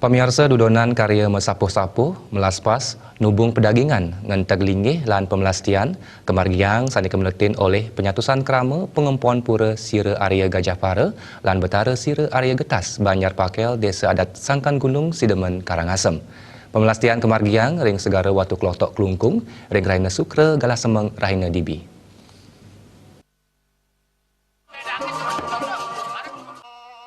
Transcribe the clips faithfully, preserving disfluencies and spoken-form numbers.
Pamiarsa, dudonan karya masapuh-sapuh, melaspas, nubung pedagingan, ngenteg linggih lan pemelastian, kamargiang sane kameletin olih penyatusan krama pangempon pura Sira Arya Gajahpara lan Betara Sira Arya Getas Banjar Pakel, Desa Adat Sangkan Gunung, Sidemen, Karangasem. Pemelastian kamargiang ring Segara Watu Kelotok Klungkung, ring rahina Sukra galah semeng rahina Dibi.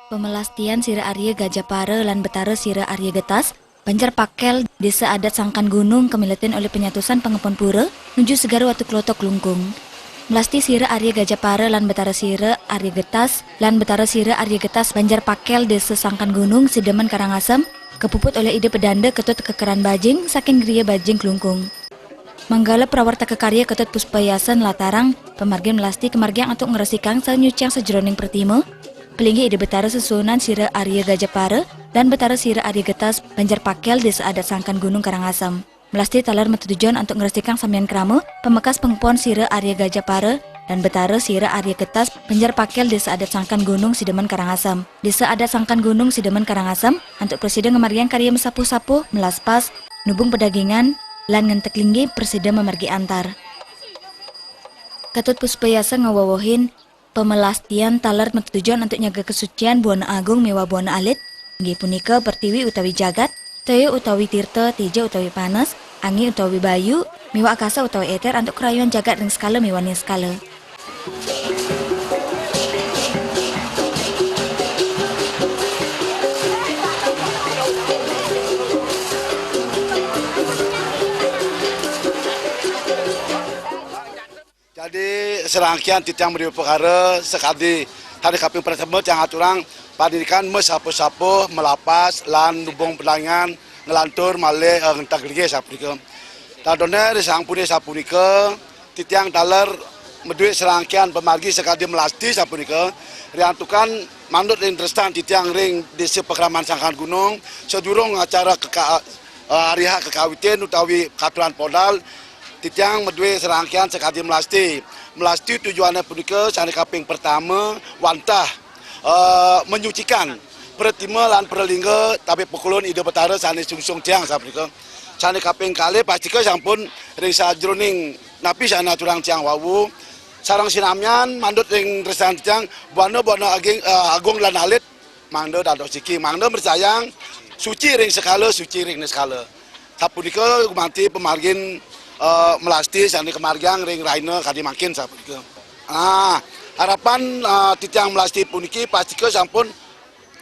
Pemelastian Sira Arya Gajapara lan Betara Sira Arya Getas, Banjar Pakel, Desa Adat Sangkan Gunung, kamiletin olih penyatusan pangempon pura nuju Segara Watu Kelotok Klungkung. Melasti Sira Arya Gajapara lan Betara Sira Arya Getas lan Betara Sira Arya Getas Banjar Pakel, Desa Sangkan Gunung, Sidemen, Karangasem, kapuput olih Ida Pedanda Ketut Kekeran Bajing saking Griya Bajing Klungkung. Manggala prawartaka karya Ketut Puspayasa nlatarang pamargin melasti kamargiang antuk ngresikang saha nyuciang sajeroning pratima, palinggih Ida Betara Sesuunan Sira Arya Gajapara lan Betara Sira Arya Getas Banjar Pakel, Desa Adat Sangkan Gunung, Karangasem. Melasti taler matetujon antuk ngresikang samian krama pamekas pangempon Sira Arya Gajapara lan Betara Sira Arya Getas Banjar Pakel, Desa Adat Sangkan Gunung, Sidemen, Karangasem. Desa Adat Sangkan Gunung, Sidemen, Karangasem, antuk prasida ngamargiang karya masapuh-sapuh, melaspas, nubung pedagingan, lan ngenteg linggih prasida mamargi antar. Ketut Puspayasa ngawewehin, pamelastian taler matetujon antuk nyaga kasucian buana agung miwah buana alit, inggih punika pertiwi utawi jagat, toya utawi tirta, teja utawi panas, angin utawi bayu, miwah akasa utawi eter antuk karayuan jagat ring sekala miwah niskala. Jadi, serangkian titiang madue upakara sakadi tadi kaping pratama tiang aturang, panindikan masapuh-sapuh, malapas, lan nubung pedagingan, nglantur malih, eh, ngenteg linggih sapunika. Dadone ri sampune sapunika, titiang taler madue serangkian pamargi sakadi melasti sapunika, riantukan manut ring tresnan titiang ring Desa Pakraman Sangkan Gunung, sadurung acara keka-, eh, hari H kekawitin utawi katuran podal, titiang madue serangkian sakadi melasti. Melasti tujuane punika sane kaping pertama wantah, eh, menyucikan pratima lan pralingga tabih pakulun Ida Betara sane sungsung tiang sapunika. Sane kaping kalih pastika sampun ring sajeroning napi sane aturang tiang wau. Sareng sinamian manut ring tresnan tiang buana-buana aging, eh, agung lan alit mangda dados siki, mangda mrasayang suci ring sekala, suci ring niskala. Sapunika gumanti pamargin, eh, melasti sane kamargiang ring rahina kadi mangkin sapunika. Ah, harapan, eh, titiang melasti puniki pastika sampun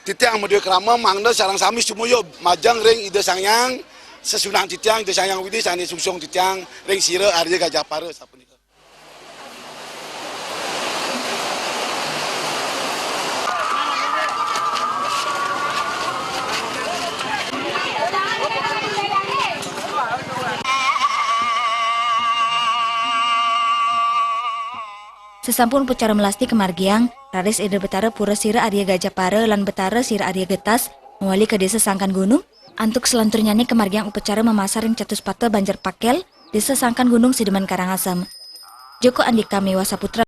titiang madue krama mangda sareng sami sumuyub majeng ring Ida Sang Hyang Sesuunan titiang, Ida Sang Hyang Widhi sane sungsung titiang ring Sira Arya Gajapara sapunika. Sasampun upacara melasti kamargiang, raris Ida Betara Pura Sira Arya Gajapara lan Betara Sira Arya Getas mawali ka Desa Sangkan Gunung, antuk salanturnyane kamargiang upacara mamasar ring Catuspata Banjar Pakel, Desa Sangkan Gunung, Sidemen, Karangasem. Joko Andika miwah saputra